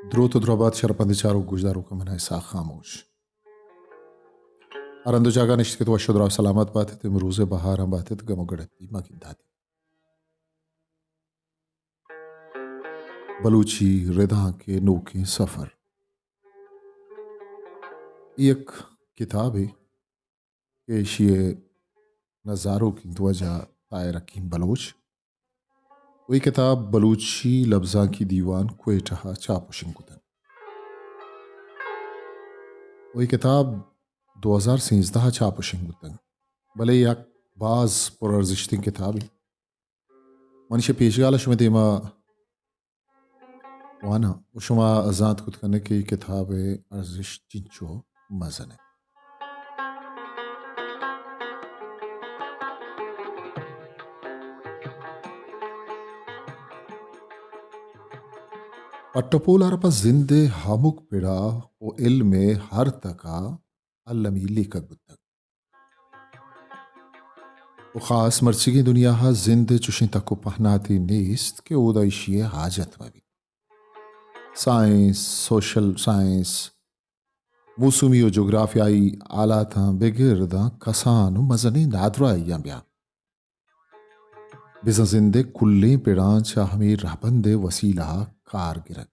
دروت و درہبات شرپندیں چاروک گوشداروکاں، من اسحاق خاموش۔ ہر ہند و جاگہ نشتگ ات، وش و دراہ سلامت بات ات، امروز ء بہاراں بات ات، گم و گڑتی مہ گندات۔ بلوچی ردانک ء نوکیں سفر۔ اے یک کتابے کہ ایشی ء نزاروک انت واجہ طاہر حکیم بلوچ۔ و اے کتاب بلوچی لبزانکی دیوان کوئٹہ ء چاپ و شنگ کتگ۔ و اے کتاب دو ہزار سیزدہ ء چاپ و شنگ بوتگ، بلے یک باز پر ارزشتیں کتابے۔ من ایشی پیشگال ء شمئے دیما واناں و شما زانت کت کنئے کہ اے کتاب ء ارزشت چنچو مزن انت۔ پٹ و پول ء را پہ زند ء ہمک پڑا و علم ء ہر تک ء المی لیکگ بوتگ۔ و خاص مرچیگیں دنیا ء زند ء چوشیں تک و پہناتے نیست کہ اودا ایشی ء حاجت مہ بیت۔ سائنس، سوشل سائنس، موسمی و جغرافیائی حالاتاں بگر داں کسان و مزنیں نادراہیاں بیا بزاں زند ء کلیں پڑاں چہ ہمے رہبند ء وسیلہ ء کار گرگ۔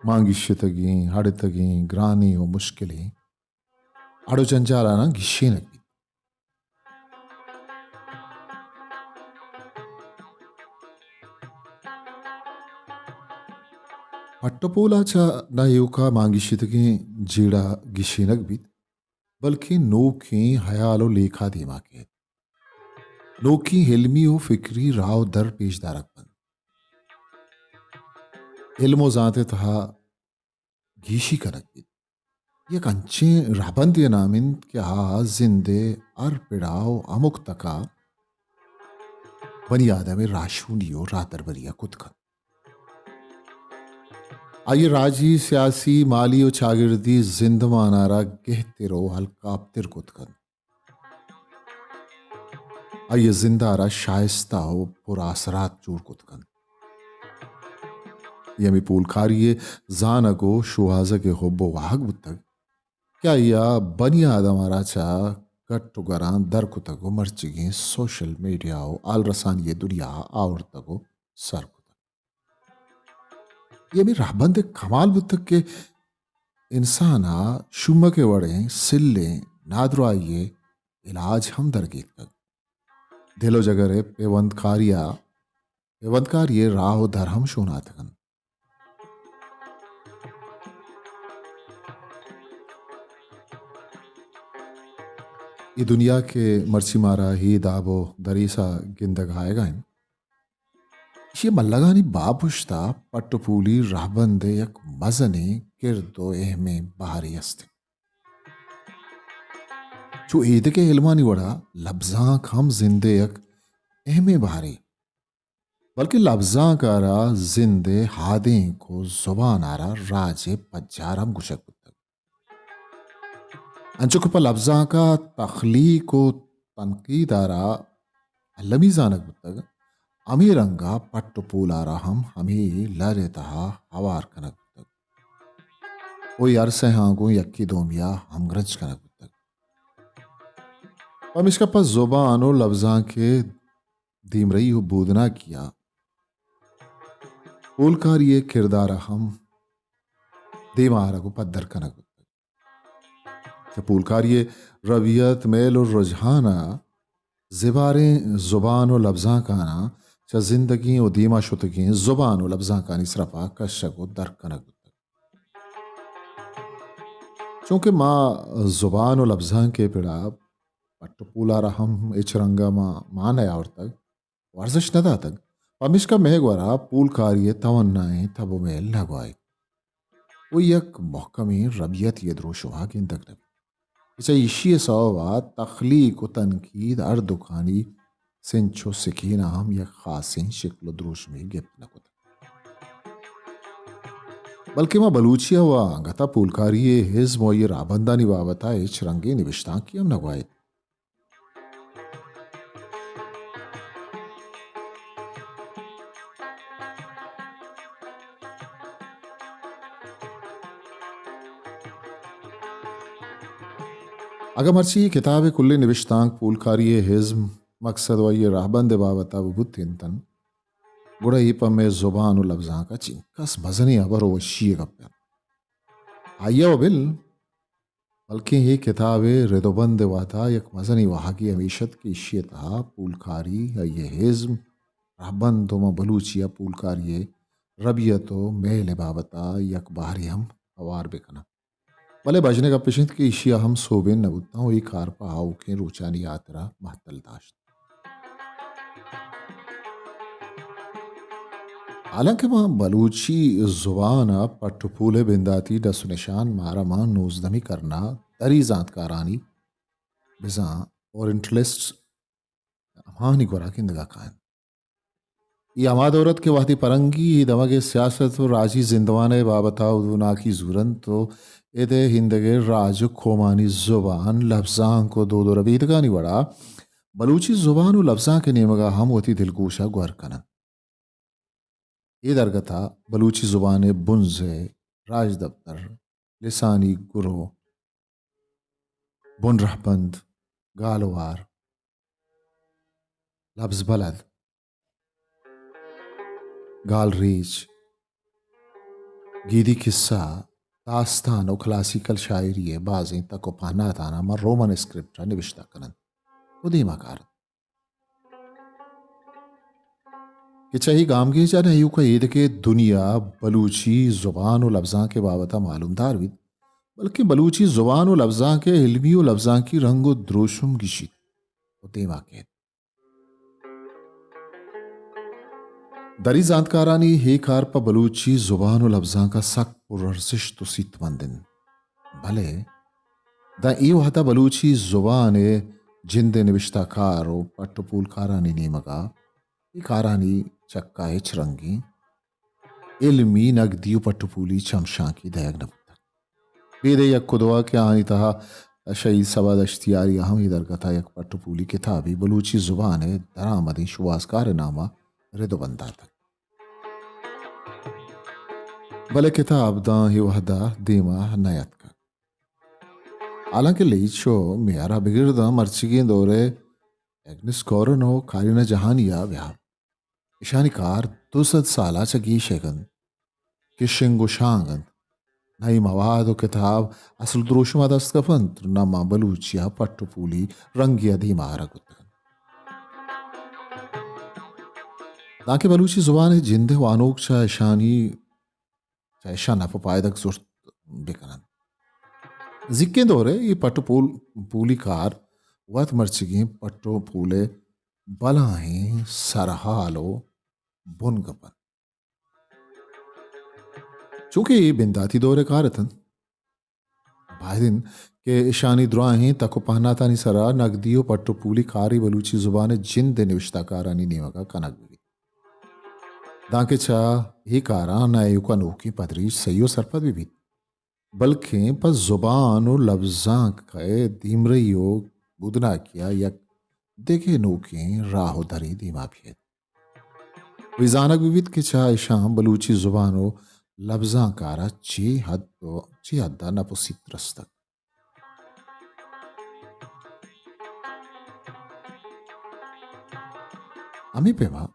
مان گیشتگیں، ہڑتگیں، گرانیں و مشکلیں اڑ و جنجالاناں گیشینگ بیت۔ پٹ و پولا چہ نہ ایوکا مان گیشتگیں جیڑہ گیشینگ بیت، بلکیں نوکیں ہیال و لیکھا دیما کیت۔ نوکیں علمی و فکری راہ و در پیش دارگ بنت۔ علم و زانت ء تہا گیشی کنگ بیت۔ یک انچیں رہبندے ء نام انت کہ آ زند ء ہر پڑا و ہمک تکا بنی آدم ء راہشونی و راہدربری ء کت کنت۔ آئی ء راجی، سیاسی، مالی و چاگردی زندمان ء را گہتر و ہلکاپتر کت کنت۔ آئی ء زند ء را شائستہ و پر آسرات جوڑ کت کنت۔ اے ہمے پولکاری ء زانگ و شوہازگ ء حب و واہگ بوتگ کہ آئی ء بنی آدم ء را چہ گٹ و گراں در کتگ و مرچیگیں سوشل میڈیا و آلرسانی ء دنیا ء آورتگ و سر کتگ۔ اے ہمے رہبند ء کمال بوتگ کہ انسان ء شومگ ء وڑیں سلیں نادراہی ء علاج ہم درگیتکگ۔ دل و جگر ء پیوندکاری ء، پیوندکاری ء راہ و در ہم شوناتگ انت۔ اے دنیا کہ مرچی مارا اے داب و دریسا گندگ آیگا انت، ایشی ء ملگانی باپشت ء پٹ و پولی رہبند ء یک مزنیں کرد و اہمیں بہرے است انت۔ چو ایدگہ علمانی وڑا لبزانک ہم زند ء یک اہمیں بہرے، بلکہ لبزانک ء را زند ء ہادینک و زبان ء را راج ء پجار ہم گوشگ بوتگ۔ انچو کہ پہ لبزانک ء تخلیق و تنقید ء را المی زانگ بوتگ، ہمے رنگ ء پٹ و پول ء را ہم ہمے لر ء تہا ہوار کنگ بوتگ و اے ہر سئیاں گوں یکے دومی ء ہمگرنچ کنگ بوتگ۔ پمیشکا پہ زبان و لبزانک ء دیمرئی و بودناکی ء پولکاری ء کردار ء ہم دیما آرگ و پدر کنگ بوتگ۔ چہ پولکاری ء ربیت، میل و رجحان ء زباریں زبان و لبزانکاناں چہ زندگیں و دیما شتگیں زبان و لبزانکانی سرپا کشگ و در کنگ بوتگ۔ چونکہ ما زبان و لبزانک ء پڑا پٹ و پولارا ہم ہچ رنگا ما مان نیاورتگ، ورزش نہ داتگ، پمیشکا مئے گورا پولکاری ء توانائیں تب و میل نہ گوائیت و یک مہکمیں ربیتے ء دروشم ء گندگ نہ بیت۔ چہ ایشی ء سوب ء تخلیق و تنقید ہر دکانی سنچ و سکین ء ہم یک خاصیں شکل و دروشمے گپت نہ کتگ۔ بلکیں ما بلوچی ء و انگت ء پولکاری ء ازم و آئی ء رہبندانی بابت ء ہچ رنگیں نبشتانکے ہم نہ گوائیت۔ اگاں مرچی اے کتاب ءِ کلیں نبشتانک پولکاری ءِ ازم، مقصد ءُ آئی ءِ راہبند ءِ بابت ءَ بہ بوت انت، گڑا اے پہ مئے زبان ءُ لبزانک ءَ چنکس مزنیں ہبر ءُ وشی ءِ گپ انت۔ آئی ءَ بل، بلکیں اے کتاب ءِ رد ءُ بند ءِ وہد ءَ یک مزنیں واہگے ہمیش ات کہ ایشی ءِ تہا پولکاری، آئی ءِ ازم، راہبند ءُ ماں بلوچی ءَ پولکاری ءِ ربیت ءُ میل ءِ بابت ءَ یک بہرے ہم ہوار بہ کناں۔ بلے بژن ءِ گپ اش انت کہ ایشی ءَ ہم سوبین نہ بوتاں ءُ اے کار پہ آؤکیں روچانی ہاترا مہتل داشت۔ حالانکہ ما بلوچی زبان ءِ پٹ ءُ پول ءِ بنداتی ڈس ءُ نشان مارا ماں نوزدہمی کرن ءَ دری زانتکارانی، بزاں اورینٹلسٹس، ہماہانی گورا گندگا کاینت۔ اے ہما دور ات کہ وہدے پرنگی اے دمگ ءِ سیاست ءُ راجی زندمان ءِ بابت ءَ ہدوناکی زورنت ءُ ادا ہندگہ راج ءُ قومانی زبان، لبزانک ءُ دود ءُ ربیدگانی وڑا بلوچی زبان ءُ لبزانک ءِ نیمگ ءَ ہم وتی دلگوش ءَ گور کننت۔ اے درگت ءَ بلوچی زبان ءِ بنز ءِ راجدپتر، لسانی گرو، بن رہبند، گالوار، لبز بلد، گالریچ، گیدی کسہ، داستان ءُ کلاسیکل شاعری ءِ بازیں تک ءُ پہناتاناں ماں رومن اسکرپٹ ءَ نبشتہ کننت ءُ دیما کارنت۔ کہ چہ اے گامگیج ءَ نہ ایوک ءَ ایدگہ دنیا بلوچی زبان ءُ لبزانک ءِ بابت ءَ معلومدار بیت، بلکیں بلوچی زبان ءُ لبزانک ءِ علمی ءُ لبزانکی رنگ ءُ دروشم گیشیت ءُ دیما کیت۔ دری زانتکارانی اے کار پہ بلوچی زبان ءُ لبزانک ءَ سک پرارزشت ءُ سیتمند انت۔ بلے داں اے وہد ءَ بلوچی زبان ءِ جند ءِ نبشتہ کار ءُ پٹ ءُ پولکارانی نیمگ ءَ اے کارانی چکا ہچ رنگیں علمی، نگدی ءُ پٹ ءُ پولی چمشانکے دئیگ نہ بوتگ۔ بیدے یک ءُ دو ءَ کہ آہانی تہا شہید صبا دشتیاری ءَ ہم اے درگت ءَ یک پٹ ءُ پولی کتابے بلوچی زبان ءِ درآمدیں شوہازکار ءِ نام ءَ رد ءُ بند داتگ۔ بلے کتاب داں اے وہد ءَ دیما نیاتکگ۔ حالانکہ لیچ ءُ میار ءَ بگر داں مرچیگیں دور ءِ ایگنس کورن ءُ کارینا جہانی ءَ بیا، اشانی کار دو سد سال ءَ چہ گیش ئیگ انت کہ شنگ ءُ شانگ انت۔ نہ اے مواد ءُ کتاب اصل دروشم ءَ دست کپ انت، نہ ماں بلوچی ءَ پٹ ءُ پولی رنگے ءَ دیم ءَ آرگ بوتگ انت۔ دانکہ بلوچی زبان ءِ جند ءِ وانوک چہ اشانی، چہ اشاں نپ ءُ پائدگ زرت بہ کن انت۔ زیکیں دور ءَ اے پٹ ءُ پول، پولی کار وت مرچیگیں پٹ ءُ پول ءِ بلاہیں سرحال ءُ بنگپ انت۔ چونکہ اے بنداتی دور ءِ کار اتنت، باید انت کہ اشانی دراہیں تک ءُ پہناتانی سرا نگدی ءُ پٹ ءُ پولی کارے بلوچی زبان ءِ جند ءِ نبشتہ کارانی نیمگ ءَ کنگ بہ بیت۔ دانکہ چہ اے کاراں نہ ایوک ءَ نوکیں پدریچ سہی ءُ سرپد بہ بیت، بلکیں پہ زبان ءُ لبزانک ءِ دیمرئی ءُ بودناکی ءَ یک دگہ نوکیں راہ ءُ درے دیما بیت۔ وی زانگ بہ بیت کہ چہ اشاں بلوچی زبان ءُ لبزانک ءَ را چے حد ءُ چے حد ءَ نپ ءُ سیت رستگ۔ ہمے پیما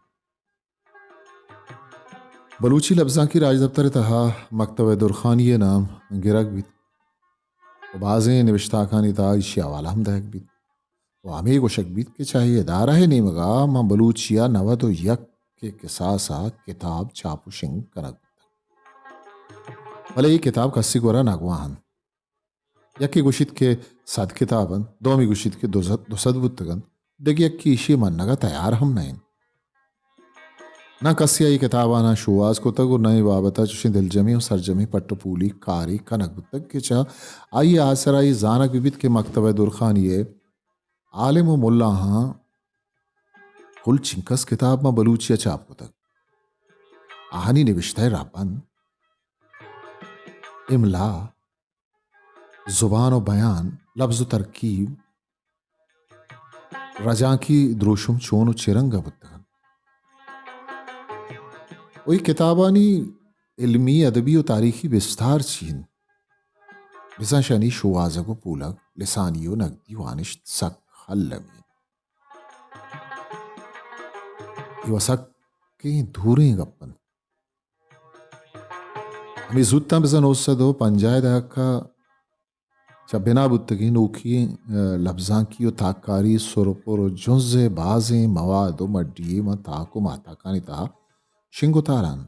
بلوچی لبزانکی راجدپتر ءِ تہا مکتبہ درخانی ءِ نام گرگ بیت ءُ بازیں نبشتانکانی تہا ایشی ءِ حوالہ ہم دئیگ بیت ءُ ہمے گوشگ بیت کہ چہ اے ادارہ ءِ نیمگ ءَ ماں بلوچی ءَ نود ءُ یک ءِ کساس ءَ کتاب چاپ ءُ شنگ کنگ بوتگ، بلے اے کتاب کسی گورا نہ گواہ انت۔ یکے گوشیت کہ صد کتاب انت، دومی گوشیت کہ دو سد، دو سد بوتگ انت، دگہ یکے ایشی ءِ منگ ءَ تیار ہم نہ انت۔ نہ کسے ءَ اے کتاباناں شوہاز کتگ ءُ نہ اے بابت ءَ چوشیں دلجمیں ءُ سرجمیں پٹ ءُ پولی کارے کنگ بوتگ کہ چہ آئی ءِ آسرا اے زانگ بہ بیت کہ مکتبہ درخانی ءِ عالم ءُ ملاہاں کل چنکس کتاب ماں بلوچی ءَ چاپ کتگ۔ آہانی نبشتہ ءِ رہبند، املا، زبان ءُ بیان، لبز ءُ ترکیب، رجانکی دروشم چون ءُ چے رنگ ءَ بوتگ انت ءُ اے کتابانی علمی، ادبی ءُ تاریخی بستار چی انت؟ بزاں شانی شوہازگ و پولگ، لسانی و نگدی وانشت سک المی انت۔ اے و سکیں دوریں گپ انت۔ ہمے زوتاں بزاں نو سد و پنجاہ ء دہک ء چہ بنا بوتگیں نوکیں، ء، لبزانکی و تاککاری سر و پر و جنز ء بازیں مواد و مڈی یے ماں تاک و ماہتاکانی تہا شنگ و تالان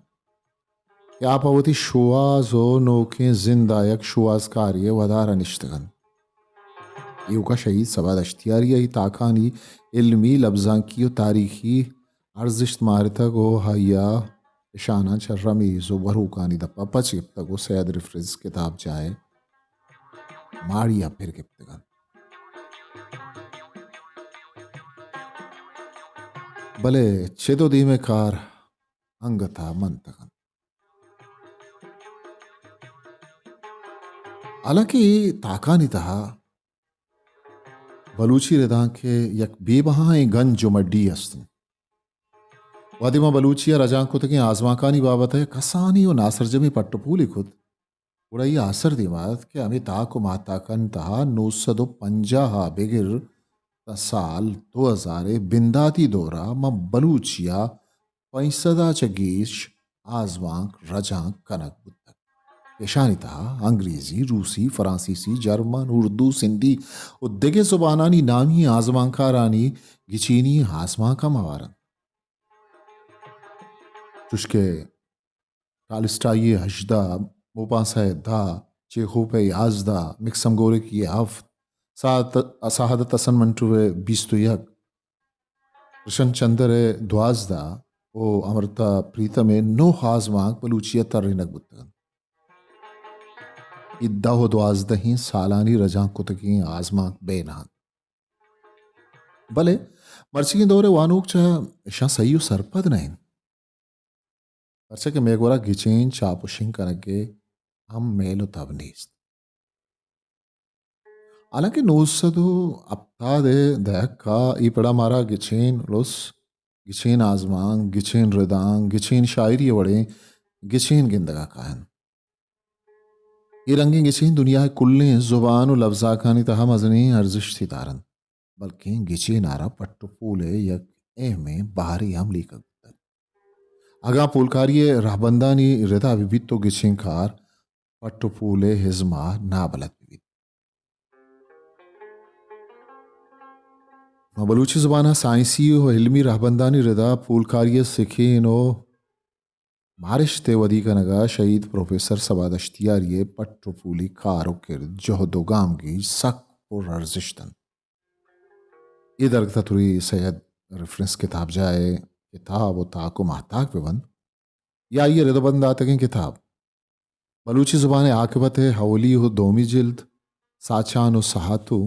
کہ آ پہ وتی شوہاز و نوکیں زند ء یک شوہازکارے ء ودار ء نشتگ انت۔ ایوکا شہید سبا دشتیاری ء تاکانی علمی، لبزانکی و تاریخی ارزشت مارتگ و آئی ء اشاناں چہ رمیز و بروکانی دپ ء پچ گپتگ و سید ریفرنس کتابجاہ ء ماڑی ء پر گپتگ انت۔ بلے چد و دیم ء کار انگت ء منتگ انت۔ حالانکہ اے تاکانی تہا بلوچی ردانک ء یک بے بہائیں گنج و مڈی است انت۔ وہدے ما بلوچی ء رجانک کتگیں آزمانکانی بابت ء کسانی و ناسرجمیں پٹ و پولے کت، گڑا اے آسر دیما ات کہ ہمے تاک و ماہتاکانی تہا نو سد و پنجاہ ء بگر تاں سال دو ہزار ء بنداتی دور ء ماں بلوچی ء پنچ سد ء چہ گیش آزمانک رجانک کنگ بوتگ۔ ایشانی تہا انگریزی، روسی، فرانسیسی، جرمن، اردو، سندھی و دگہ زبانانی نامی آزمانکارانی گچینی آزمانک ہم ہوار انت۔ چوشکہ ٹالسٹائی ء ہژدہ، موپاسا ء دہ، چیخوف ء یازدہ، مکسم گورکی ء ہفت، سعادت، سعادت حسن منٹو ء بیست و یک، کرشن چندر ء دوازدہ و امرتا پریتم ء نو آزمانک بلوچی ء ترینگ بوتگ انت۔ اے دہ و دوازدہیں سالانی رجانک کتگیں آزمانک بین انت۔ بلے مرچیگیں دور ء وانوک چہ اشاں سہی و سرپد نہ انت۔ پرچا کہ مئے گورا گچین چاپ و شنگ کنگ ء ہم میل و تب نیست۔ حالانکہ نو سد و ہپتاد ء دہک ء اے پڑا مارا گچین الس، گچین آزمانک، گچین ردانک، گچین شاعری ء وڑیں گچین گندگ ء کاینت۔ اے رنگیں گچین دنیا ء کلیں زبان و لبزانکانی تہا مزنیں ارزشتے دارنت، بلکیں گچین ء را پٹ و پول ء یک اہمیں بہرے ہم لیکگ بوتگ۔ اگاں پولکاری ء رہبندانی ردا بہ بیت تو گچین کار پٹ و پول ء ہزم ء نابلد بہ بیت۔ ما بلوچی زبان ء سائنسی و علمی رہبندانی ردا پولکاری ء سکین و مارشت ء ودی کنگ ء شہید پروفیسر صبا دشتیاری ء پٹ و پولی کار و کرد، جہد و گامگیج سک پر ارزشت انت۔ اے درگت ء تری سید ریفرنس کتابجاہ ء کتاب و تاک و ماہتاک بہ بنت یا آئی ء رد و بند داتگیں کتاب بلوچی زبان ء عاقبت ء اولی و دومی جلد، ساچان و سہاتو،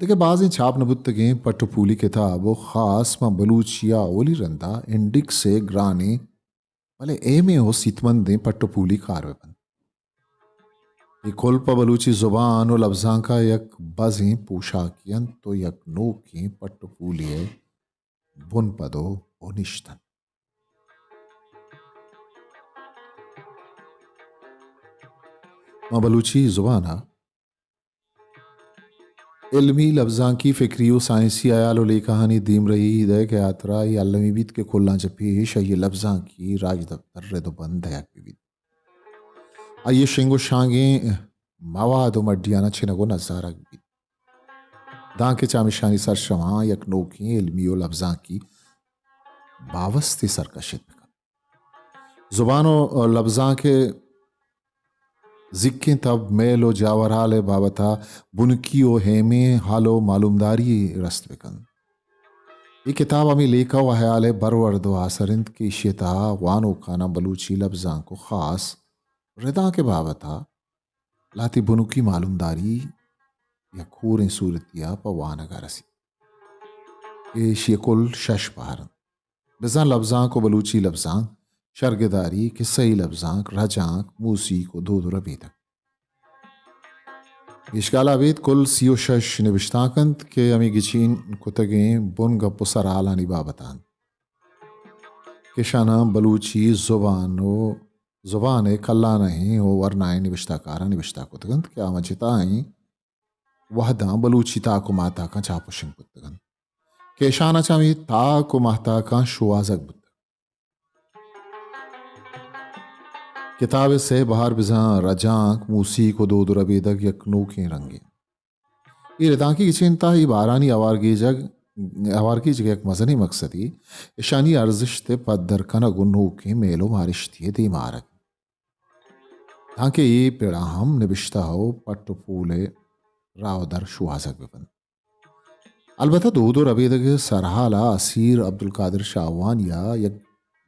دگہ بازیں چاپ نہ بوتگیں پٹ و پولی کتاب و خاص ماں بلوچی ء اولی رندا انڈیکس ء گرانیں بلے اہمیں و سیتمندیں پٹ و پولی کار بہ بنت۔ اے کل پہ بلوچی زبان و لبزانک ء یک بزیں پوشاکے انت و یک نوکیں پٹ و پولی ء بنپد و بنشت انت۔ ما بلوچی زبان ء علمی، لبزانکی، فکری و سائنسی ہیال و لیکہانی دیمرئی دئیگ ء ہاترا اے المی بیت کہ کلاں چہ پیش آئی ء لبزانکی راجدپتر رد و بند دئیگ بہ بیت۔ آئی ء شنگ و شانگیں مواد و مڈیاناں چنگ و نزارگ بیت، دانکہ چہ ہمیشانی سرشماں یک نوکیں علمی و لبزانکی باوستے سرکشت بہ کنت۔ زبان و لبزانک ء زیکیں تب، میل و جاورحال ء بابت ء بنکی و ہیمیں حال و معلومداری رست بہ کنت۔ اے کتاب ہمے لیکہ و ہیال ء برورد و آسر انت کہ ایشی ء تہا وانوکاناں بلوچی لبزانک و خاص ردانک ء بابت ء لہتے بنکی معلومداری یک ہوریں صورتی ء پہ وانگ ء رسیت۔ ایشی ء کل شش بہر انت۔ بزاں لبزانک و بلوچی لبزانک، شرگداری، کسہی لبزانک، رجانک، موسیق و دود و ربیدگ۔ اشکال ابید کل سی و شش نبشتانک انت کہ ہمے گچین کتگیں بن گپ و سرحالانی بابت انت کہ شاناں بلوچی زبان و زبان ءِ کلانہیں و ورنائیں نبشتہ کاراں نبشتہ کتگ انت کہ آواں جتائیں وہداں بلوچی تاک و ماہتاکاں چاپ و شنگ بوتگ انت کہ اشاناں چہ ہمے تاک و ماہتاکاں شوہازگ بوتگ۔ کتاب ءِ سئے بہر بزاں رجانک، موسیق و دود و ربیدگ یک نوکیں رنگے۔ اے ردانکی گچین تہا اے بہرانی ہوارگیجگ، ہوارگیجگ یک مزنیں مقصدے، اشانی ارزشت ءِ پدر کنگ و نوکیں میل و مارشتی ءِ دیما آرگ۔ تانکہ اے پڑا ہم نبشتہ و پٹ و پول ءِ راہ و در شوہازگ بہ بنت۔ البتہ دود و ربیدگ ءِ سرحال ءَ اسیر عبدالقادر شاہوانی ءَ یک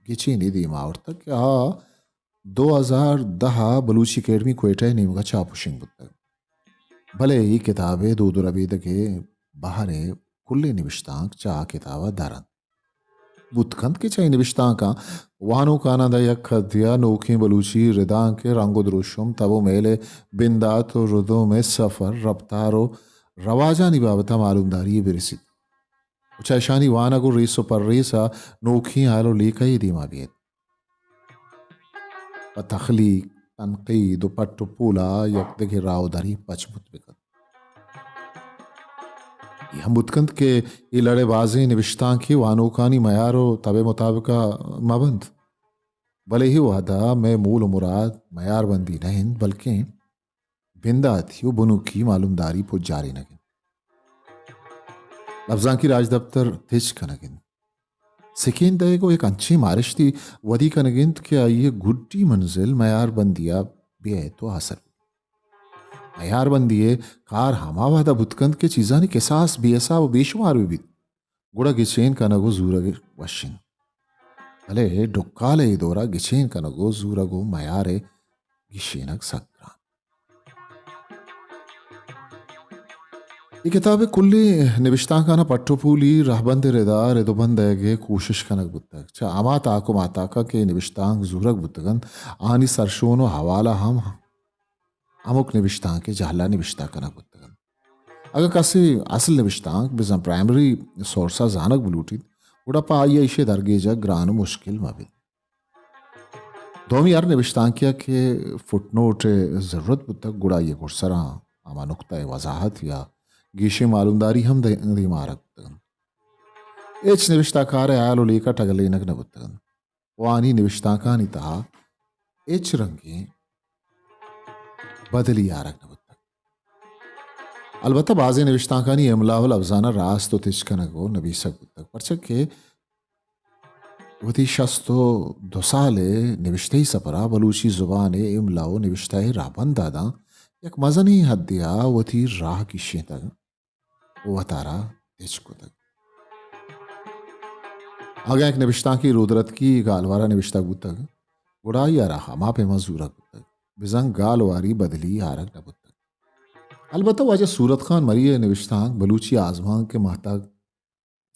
گچینے دیما آورتگ کہ آ دو ہزار دہ ءَ بلوچی اکیڈمی کوئٹہ ءِ نیمگ ءَ چاپ و شنگ بوتگ، بلے اے کتاب ءِ دود و ربیدگ ءِ بہر ءِ کلیں نبشتانک چہ آ کتاب ءَ در انت۔ بوت کنت کہ چہ اے نبشتانکاں وانوکاناں داں یک حدے ءَ نوکیں بلوچی ردانک ءِ رنگ و دروشم، تب و میل ءِ بندات و ردوم ءِ سفر، رپتار و رواجانی بابت ءَ معلومداری یے برسیت و چہ اشانی وانگ و ریس و پریس ءَ نوکیں ہیال و لیکہ یے دیما بیئیت۔ پہ تخلیق، تنقید و پٹ و پول ءَ یک دگہ راہ و دری پچ بوت بہ کنت۔ اے ہم بوت کنت کہ اے لڑ ءِ بازیں نبشتانکے وانوکانی میار و تب ءِ مطابق ءَ مہ بنت، بلے اے وہد ءَ مئے مول و مراد میار بندی نہ انت، بلکیں بنداتی و بنکی معلومداری پجارینگ انت۔ لبزانکی راجدپتر تچ کنگ انت۔ سکین دئیگ و یک انچیں مارشتی ودی کنگ انت کہ آئی ءِ گڈی منزل میار بندی ءَ بیئیت و آسر بیت۔ میار بندی ءِ کار ہما وہد ءَ بوت کنت کہ چیزانی کساس بے حساب و بے شمار بہ بیت، گڑا گچین کنگ و زورگ وش انت۔ بلے ڈکال ءِ اے دور ءَ گچین کنگ و زورگ و میار ءِ گیشینگ سک گران۔ اے کتاب ءِ کلیں نبشتانکاناں پٹ و پولی رہبند ءِ ردا رد و بند دئیگ ءِ کوشش کنگ بوتگ۔ چہ ہما تاک و ماہتاک ءَ کہ اے نبشتانک زورگ بوتگ انت، آہانی سرشون و حوالہ ہم ہمک نبشتانک ءِ جہل ءَ نبشتہ کنگ بوتگ انت۔ اگاں کسے اصل نبشتانک بزاں پرائمری سورس ءَ زانگ بلوٹیت، گڑا پہ آئی ءَ ایشی ءِ درگیجگ گران و مشکل مہ بیت۔ دومی، ہر نبشتانکے ءَ کہ فٹ نوٹ ءِ ضرورت بوتگ، گڑا آئی ءِ گڈسراں ہما نکتہ ءِ وضاحت یا گیشیں معلومداری ہم دے-، دیما آرگ بوتگ انت۔ ہچ نبشتہ کار ءِ ہیال و لیکہ ٹگلینگ نہ بوتگ انت و آہانی نبشتانکانی تہا ہچ رنگیں بدلی آرگ نہ بوتگ۔ البتہ بازیں نبشتانکانی املا و لبزانہ راست و تچ کنگ و نبیسگ بوتگ، پرچا کہ وتی شست و دو سال ءِ نبشتہی سپر ءَ بلوچی زبان ءِ املا و نبشتہ ءِ رہبند ءَ داں یک مزنیں حدے ءَ وتی راہ گیشینتگ و وتارا تچک کتگ۔ اگاں یک نبشتانکے رودرتکی گالوار ءَ نبشتگ بوتگ، گڑا آئی ءَ را ہما پیما زورگ بوتگ، بزاں گالواری بدلی آرگ نہ بوتگ۔ البتہ واجہ صورت خان مری ءِ نبشتانک بلوچی آزمانک ءِ ماہتاک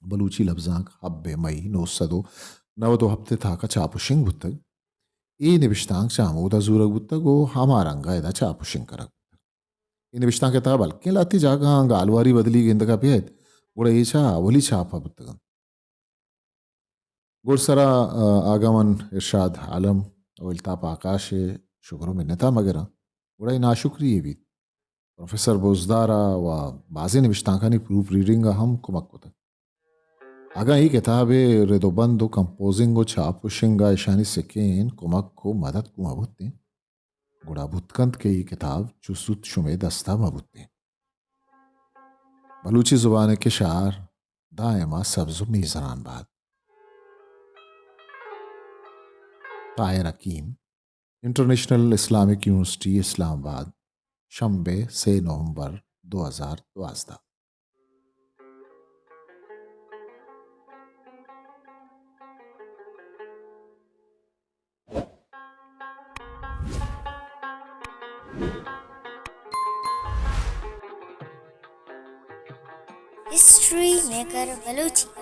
بلوچی لبزانک حب مئی نو سد و نود و ہپت ءِ تاک ءَ چاپ و شنگ بوتگ۔ اے نبشتانک چہ ہمودا زورگ بوتگ و ہما رنگ ءَ ادا چاپ و شنگ کنگ بوتگ۔ اے نبشتانک ءِ تہا بلکیں لہتے جاگہاں گالواری بدلی گندگ ءَ بیت، گڑا اے چہ اولی چاپ ءَ بوتگ انت۔ گڈسرا، آ، آگاہ من ارشاد عالم و الطاف آکاش ءِ شگر و منت ءَ مہ گراں، گڑا اے ناشکری یے بیت۔ پروفیسر بزدار ءَ و بازیں نبشتانکانی پروف ریڈنگ ءَ ہم کمک کتگ۔ اگاں اے کتاب ءِ رد و بند و کمپوزنگ و چاپ و شنگ ءَ اشانی سکین کمک و مدد گوں مہ بوتیں، گڑا بوت کنت کہ اے کتاب چو زوت شمئے دست ءَ مہ بوتیں۔ بلوچی زبان ءِ کشار دائم ءَ سبز و میزران بات۔ طاہر حکیم، انٹرنیشنل اسلامک یونیورسٹی اسلام آباد، شنبے، سے نومبر دو ہزار دوازدہ۔ History maker Balochi.